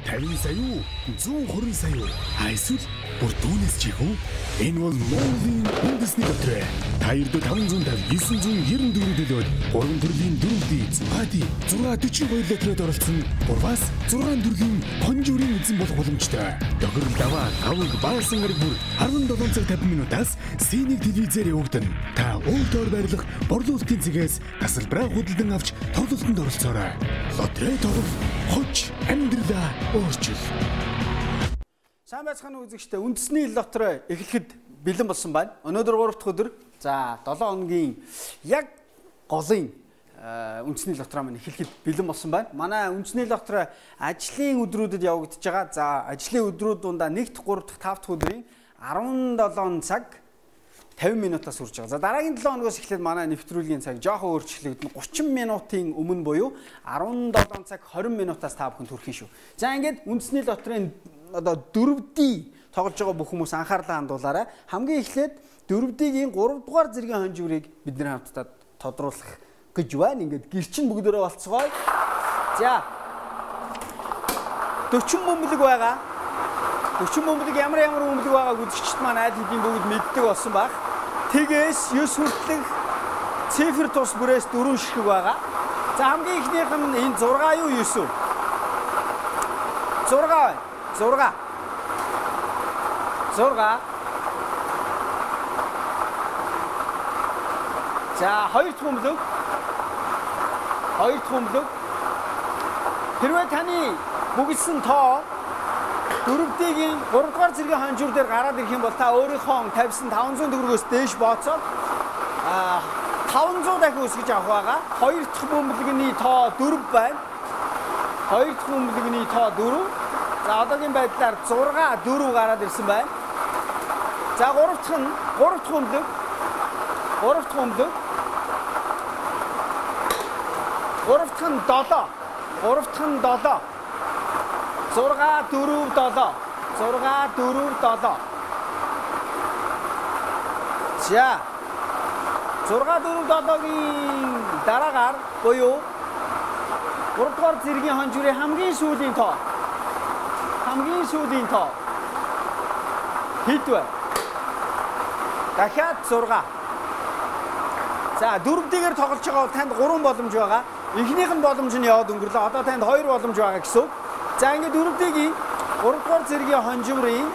50 сая уу? 120 сая уу? А эсвэл бүр түүнээс ч их үү? Энэ бол Монголын үндэсний лотерей. Та ердөө 550 994 төлөөд 3 төрлийн 4D, 6D, 642 лотерейд оролцсон 3-аас 6 төрлийн хонжуурын эзэн болох боломжтой. Тохирол даваа, аваг, баасан гараг бүр 17 цаг 50 минутаас Синик телевизээр явагдана. Та уул доор байрлах борлуулалтын цэгээс тасалбараа худалдан авч тоглолтод оролцоорой. Лотерей тоглол хоч амьдралаа өөрчил. Сайн байцгаана уу үзэгчдээ. Үндэсний лотерей эхлэхэд бэлэн болсон байна. Өнөөдөр 3 дахь өдөр. За 7 хоногийн яг голын үндэсний лотерей маань эхлэхэд бэлэн болсон байна. Манай үндэсний лотерей ажлын өдрүүдэд явагдаж байгаа. За ажлын өдрүүд дундаа 1 дахь, 3 дахь, 5 дахь өдрийн 17 цаг 50 минутаас үрж байгаа. За дараагийн 7 хоногоос эхлээд манай нэвтрүүлгийн цаг жоохон өөрчлөгдөн 30 минутын өмнө буюу 17 цаг 20 минутаас та бүхэн төрөх юм шүү. За ингээд үндэсний лотерейн одоо 4D тоглож байгаа бүх хүмүүс анхаарлаа хандуулаарай. Хамгийн эхлээд 4D-гийн 3 дугаар зэргийн хонжуурыг бид нэр хамтдаа тодруулах гэж байна. Ингээд гэрчин бүгдээрээ болцгоё. За 40 бөмбөлөг байгаа. 40 бөмбөлөг ямар ямар бөмбөлөг байгааг үзэгчд маань аль хэдийн бүгд мэддэг болсон баг. Тэгээс 9 хүртэлх цифр тус бүрээс 4 ширхэг байгаа. За хамгийн эхнийх нь энэ 6 юу 9 үү? 6 байна. 6. 6. За хоёр дахь бөмбөлөг. Хоёр дахь бөмбөлөг. Хэрвээ таны бүгэлсэн тоо 4D-гийн 3 дугаар зэргийн хонжуур дээр гараад ирэх юм бол та өөрийнхөө тавьсан 500 төгрөгөөс дээш бооцоод 500 дахин өсгөж авах байгаа. Хоёр дахь бөмбөлөгний тоо 4 байна. Хоёр дахь бөмбөлөгний тоо 4. За одоогийн байдлаар 6 4 гараад ирсэн байна. За гурав дахь нь 3 дахь бөмбөлөг. 3 дахь бөмбөлөг. 3 дахь нь 7. 3 дахь нь 7. 6 4 7. 6 4 7. За 6 4 7-гийн дараагаар буюу 3 дугаар зэргийн хонжуурын хамгийн сүүлийн тоо. Хамгийн сүүлийн тоо хэд вэ? Дахиад 6. За 4D-гээр тоглож байгаа бол танд 3 боломж байгаа. Эхнийх нь боломж нь яваад өнгөрлөө. Одоо танд 2 боломж байгаа гэсэн үг. За ингээд 4D-гийн 3 дугаар зэргийн хонжуурын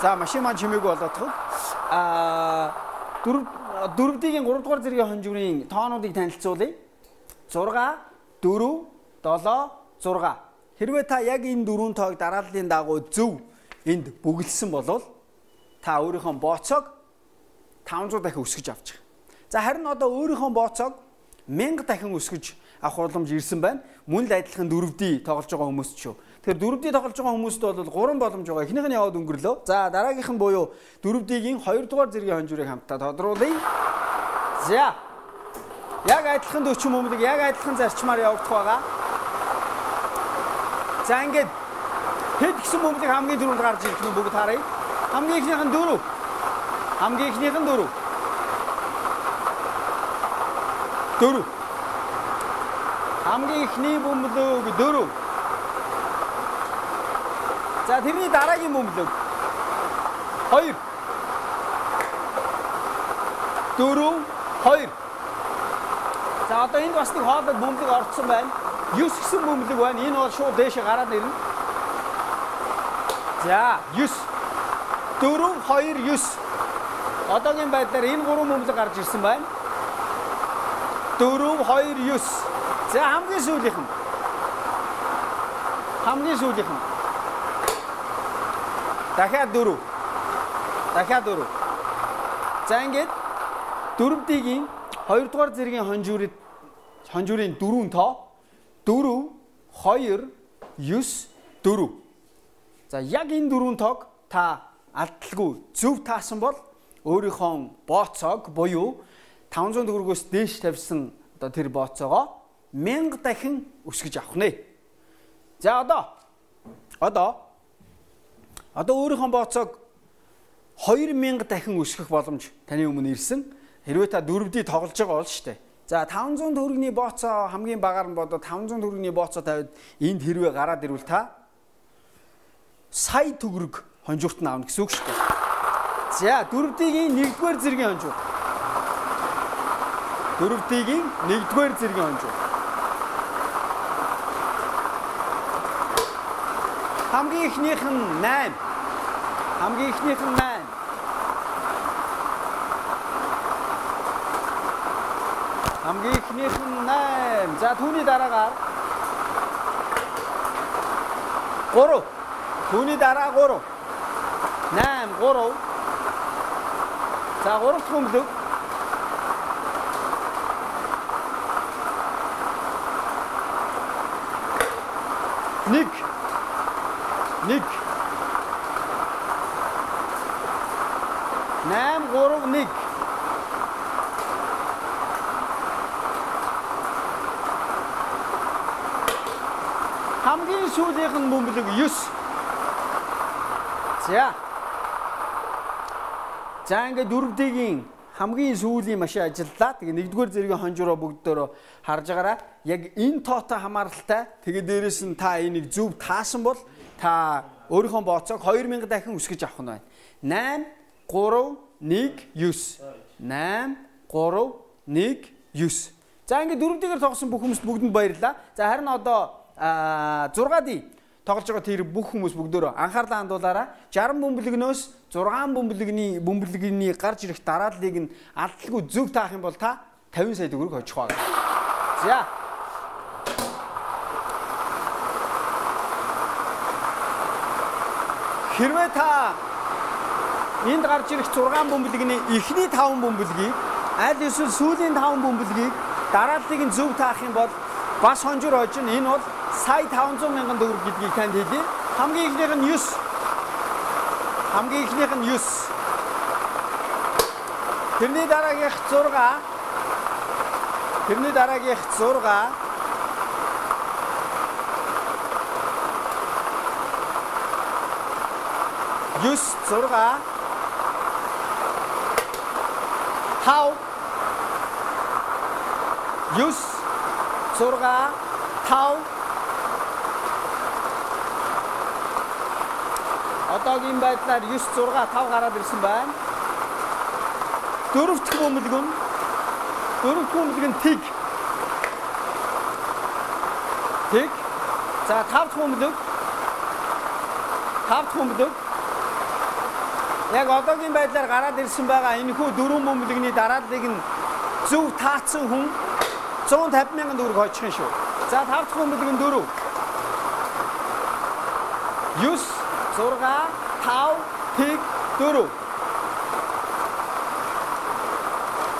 за машин маань чимээгүй болоодох. 4D-гийн 3 дугаар зэргийн хонжуурын тоонуудыг танилцуулъя. 6 4 7 6. Хэрвээ та яг энэ дөрвөн тоог дарааллын дагуу зөв энд бүгэлсэн бол та өөрийнхөө бооцоог 500 дахин өсгөж авчих. За харин одоо өөрийнхөө бооцоог 1000 дахин өсгөж авах боломж ирсэн байна. Мөн л адилхан 4D тоглож байгаа хүмүүст шүү. Тэгэхээр 4D тоглож байгаа хүмүүст бол 3 боломж байгаа. Эхнийх нь яваад өнгөрлөө. За дараагийнх нь буюу 4D-гийн 2 дугаар зэргийн хонжуурыг хамтдаа тодруулъя. За яг адилхан 40 бөмбөлөг яг адилхан зарчмаар явагдах байгаа. За ингээд хэд гэсэн бөмбөлөг хамгийн түрүүнд гарч ирэх нь бүгд харъя. Хамгийн эхнийх нь 4. Хамгийн эхнийх нь 4. 4. Хамгийн эхний бөмбөлөг 4. За тэрний дараагийн бөмбөлөг 2. 4 2. За одоо энд бас нэг хоолой бөмбөлөг орцсон байна. 9 гэсэн бөмбөлөг байна. Энэ бол шууд дээшээ гараад ирнэ. За 9 4 2 9. Одоогийн байдлаар энэ 3 бөмбөлөг гарч ирсэн байна. 4 2 9. За хамгийн сүүлийнх нь. Хамгийн сүүлийнх нь. Дахиад 4. Дахиад 4. За ингээд 4D-гийн 2 дугаар зэргийн хонжуурын 4 тоо 4 2 9 4. За яг энэ дөрвөн тоог та алдалгүй зөв таасан бол өөрийнхөө бооцоог буюу 500 төгрөгөөс дээш тавьсан одоо тэр бооцоогоо 1000 дахин өсгөж авах нэ. За одоо өөрийнхөө бооцоог 2000 дахин өсгөх боломж таны өмнө ирсэн. Хэрвээ та 4D тоглож байгаа бол шүү дээ. За 500 төгрөгийн бооцоо хамгийн багаар нь бодоод 500 төгрөгийн бооцоо тавиад энд хэрвээ гараад ирвэл та сая төгрөг хонжуурт нь авна гэсэн үг шүү дээ. За 4D-ийн 1-р зэргийн хонжуур. 4D-ийн 1-р зэргийн хонжуур. Хамгийн эхнийх нь 8. Хамгийн эхнийх нь 8. Хамгийн эхнийх нь 8. За түүний дараагаар 3. Түүний дараа 3. 8 3. За 3 дахь бөмбөлөг. 1 1 8 3 1. Хамгийн сүүлийнх нь бөмбөлөг 9. За. За ингээд 4D-ийн хамгийн сүүлийн машин ажиллалаа. Тэгээ 1-р зэргийн хонжуроо бүгдөө харж байгаарай. Яг энэ тоотой хамааралтай. Тэгээ дээрэс нь та энийг зөв таасан бол та өөрийнхөө бооцоог 2000 дахин өсгөж авах нь байна. 8 3 1 9. 8 3 1 9. За ингээд 4D-гээр тоглосон бүх хүмүүст бүгдэнд баярлалаа. За харин одоо 6D тоглож байгаа тэр бүх хүмүүс бүгдөө анхаарлаа хандуулаарай. 60 бөмбөлгнөөс 6 бөмбөлгний гарч ирэх дарааллыг нь алдалгүй зөв таах юм бол та 50 сая төгрөг хожих баг. За. Хэрвээ та энд гарч ирэх 6 бөмбөлгний эхний 5 бөмбөлгийг аль эсвэл сүүлийн 5 бөмбөлгийг дарааллыг нь зөв таах юм бол бас хонжуур хожино. Энэ бол сая 500 мянган төгрөг гэдгийг танд хэлье. Хамгийн эхнийх нь 9. Хамгийн эхнийх нь 9. Тэрний дараагийнх 6. Тэрний дараагийнх 6. 9 6 5 9 6 5. Одоогийн байдлаар 9 6 5 гараад ирсэн байна. Дөрөв дэх бөмбөлөг нь тэг. Тэг. За 5 дахь бөмбөлөг. 5 дахь бөмбөлөг. Яг одоогийн байдлаар гараад ирсэн байгаа энэхүү дөрвөн бөмбөлөгний дарааллыг нь зөв таацсан хүн 150 мянган төгрөг хожих юм шүү. За 5 дахь бөмбөлөг нь 4. 9 6 5 тэг 4.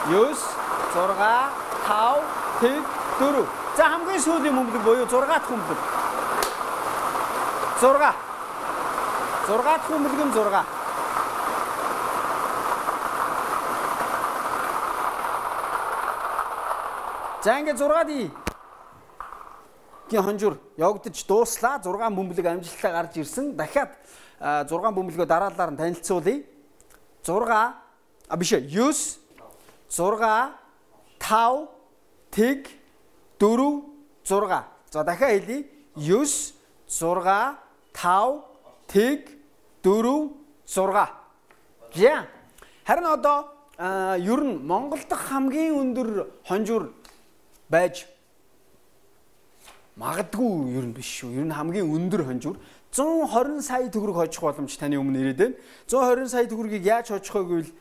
9 6 5 тэг 4. За хамгийн сүүлийн бөмбөлөг буюу 6 дахь бөмбөлөг. 6. 6 дахь бөмбөлөг нь 6. За ингээд 6D гийн хонжуур явагдаж дууслаа. 6 бөмбөлөг амжилттай гарч ирсэн. Дахиад 6 бөмбөлгөө дараалалаар нь танилцуулъя. 6 а биш ээ 9 6 5 тэг 4 6. За дахиад хэлье. 9 6 5 тэг 4 6. За харин одоо ер нь Монгол дахь хамгийн өндөр хонжуур байж магадгүй ер нь биш шүү. Ер нь хамгийн өндөр хонжуур 120 сая төгрөг хожих боломж таны өмнө ирээд байна. 120 сая төгрөгийг яаж хожих вэ гэвэл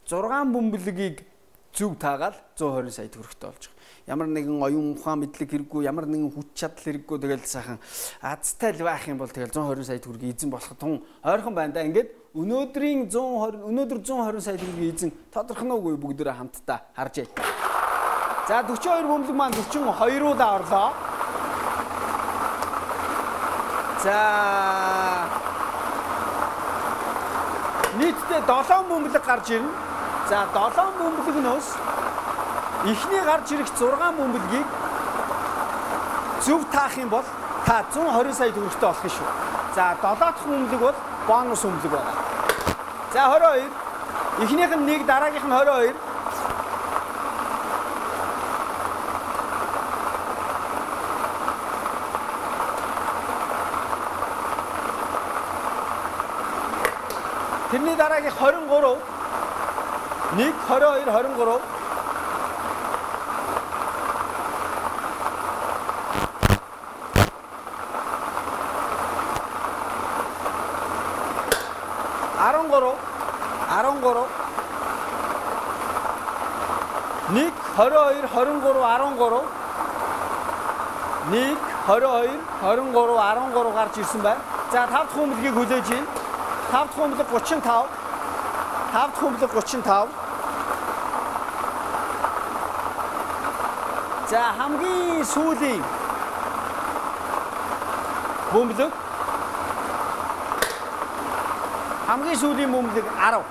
6 бөмбөлгийг зөв таагаал 120 сая төгрөгтэй болж байгаа. Ямар нэгэн оюун ухаан мэдлэг хэрэггүй, ямар нэгэн хүч чадал хэрэггүй, тэгэл сайхан азтай л байх юм бол тэгэл 120 сая төгрөгийн эзэн болох тун ойрхон байна да. Ингээд өнөөдрийн 120 өнөөдөр 120 сая төгрөгийн эзэн тодорхой нь үгүй бүгдээрээ хамтдаа харж яа. За 42 бөмбөлөг маань 42 руу орлоо. За нийтдээ 7 бөмбөлөг гарч ирнэ. За 7 бөмбөлөгнөөс эхний гарч ирэх 6 бөмбөлгийг зөв таах юм бол та 120 сая төгрөгтэй болох юм шүү. За 7 дахь бөмбөлөг бол бонус бөмбөлөг байна. За 22 эхнийх нь 1, дараагийнх нь 22. Тэрний дараагийн 23. 1 22 23. 13 13 1 22 23 13 1 22 23 13 гарч ирсэн байна. За 5 дахь бөмбөлгийг хүлээж байна. 5 дахь бөмбөлөг 35. 5 дахь бөмбөлөг 35. За хамгийн сүүлийн бөмбөлөг хамгийн сүүлийн бөмбөлөг 10.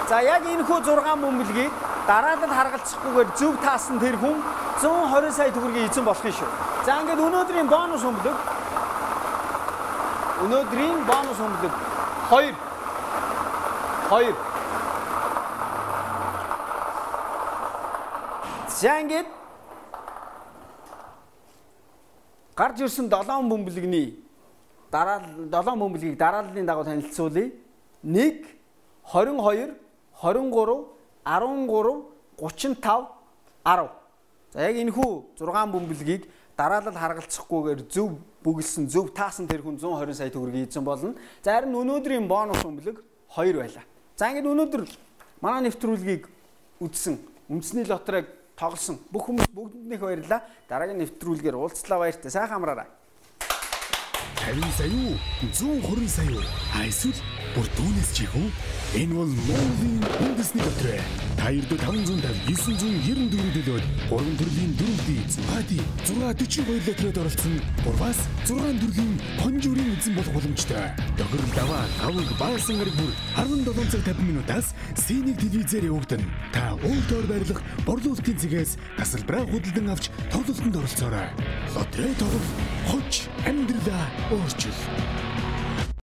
За яг энэхүү 6 бөмбөлгийг дараалал харгалзахгүйгээр зөв таасан тэр хүн 120 сая төгрөгийн эзэн болох юм шүү. За ингээд өнөөдрийн бонус бөмбөлөг 2 2. За ингээд гарч ирсэн 7 бөмбөлөгний дараа 7 бөмбөлгийг дарааллын дагуу танилцуулъя. 1 22 23 13 35 10. За яг энэхүү 6 бөмбөлгийг дараалал харгалзахгүйгээр зөв бүгэлсэн, зөв таасан тэр хүн 120 сая төгрөгийн эзэн болно. За харин өнөөдрийн бонус бөмбөлөг 2 байлаа. За ингээд өнөөдөр манай нэвтрүүлгийг үзсэн, үндэсний лотерейг тоглосон бүх хүмүүс бүгдэнд их баярлалаа. Дараагийн нэвтрүүлгээр уулзлаа, баяртай. Сайхан амраарай. 50 сая уу? 120 сая уу? Эсвэл бүр түүнээс ч их үү? Энэ бол Монголын үндэсний лотерей. Та ердөө 550 994 төлөөд 3 төрлийн 4D 6D 642 лотерейд оролцсон 3-аас 6 төрлийн конжурын эзэн болох боломжтой. Тохирол даваа тавг баасан гараг бүр 17 цаг 50 минутаас Синик телевизээр явагдана. Та өөртөө байрлах борлуулалтын цэгээс тасалбараа худалдан авч тоглолтод оролцоорой. Лотерей тоглох хоч амьдралаа өөрчил.